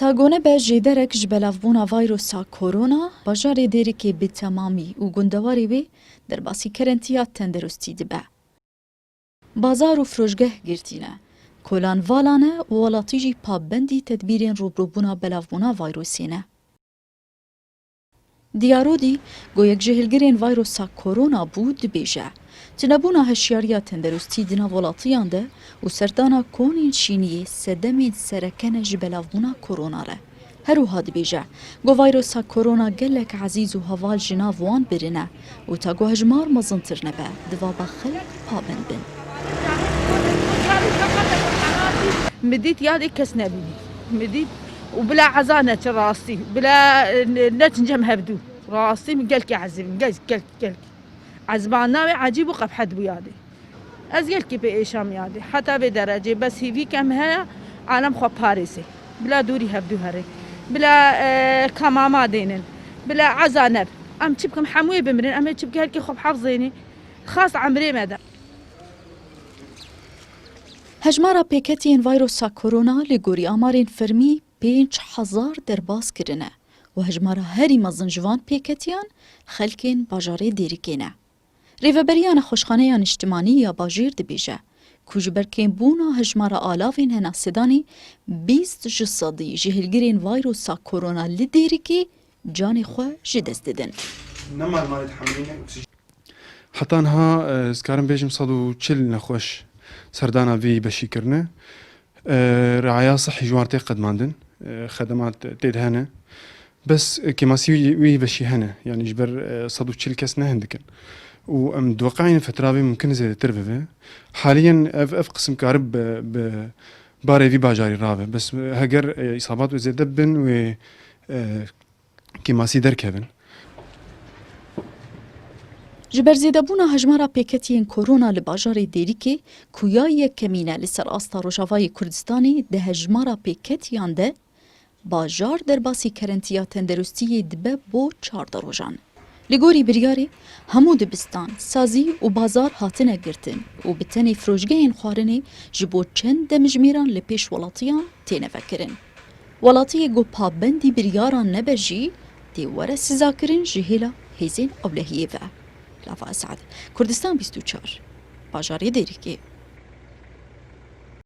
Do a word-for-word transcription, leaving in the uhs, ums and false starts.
Ta gone be jêderek ji belavbûna vayrosa korona, bajarê Dêrikê bi temamî û gundewarê wê derbasî kerentiya tenderustî dibe. Bazar û firojgeh girtî ne. Kolan vala ne û welatî jî pabendî tedbîrên rûbirûbûna belavbûna vayrosê ne. Diyarodî, go yek ji hilgirên vayrosa korona bû, dibêje, tunebûna hişyariya tenderustî di nav welatiyan de û serdana konên şîniyê sedemên sereke ne ji belavbûna korona re. Her wiha dibêje, go vayrosa korona gelek ezîz û heval ji nav wan birine û ta go hejmar mezintir nebe, divaba xelk pabend bin. Min dît yadê kes nebînî. Min dît û bila eza neçe rastî. Bila, e, ne-, neçin cem hevdû. Rastî min gelkî ezibim. Gelk, gelk, gelk. Ezibana wê ecîb û qebhet bû yadê. Ez gelkî pê êşam yadê. Heta vê derecê bes hîvî ke min heye, alem xwe parêzê. Bila dûrî hevdû herê. Bila, e, kamama dênin. Bila eza neb. Em çi bikim, hemûyê bimirin. Em ê çi bikin, herkê xwe bihefzênî. Xas emrê me de. Hejmara pêketiyên vayrosa korona li gorî amarên fermî pênc hezar derbas kirine û hejmara herî mezin ji van pêketiyan xelkên bajarê Dêrikê ne. Rêveberiya Nexweşxaneya Niştimanî ya Bajêr dibêje ku ji ber kêmbûna hejmara alavên Hena Sedanî bîst ji sedî ji hilgirên vayrosa korona li Dêrikê canê xwe ji dest didin. Nema li malê dihemilîne oksîjen. Heta niha, e, ez karim bêjim sed û çil nexweş serdana vî beşî kirine. E, riaya sihî ji wan tê qedmandin. E, xedemat tê de hene. Bes, e, kêmasî wî, wî beşî hene. Yanî ji ber, e, sed û çil kes ne hindik in. Û em diweqayînin fetra vê mumkin zêdetir bibe. Haliyen ev, ev qisim karib bi, bi barê vî bajarî rabe. Bes, e, heger, e, îsabat wê zêde bibin wê, e, kêmasî derkevin. Ji ber zêdebûna hejmara pêketiyên korona li bajarê Dêrikê, ku ya yekemîn e li ser asta Rojavayê Kurdistanê, di hejmara pêketiyan de bajar derbasî kerentiya tenderustiyê dibe bo çardeh rojan. Li gorî biryarê, hemû dibistan, sazî û bazar hatine girtin û bi tenê firojgehên xwarinê ji bo çend demjimêran li pêş welatiyan têne vekirin. Welatiyê ku pabendî biryaran nebe jî tê were sizakirin ji hêla hêzên ewlehiyê ve. Lava Esad, Kurdistan bîst û çar, bajarê Dêrikê.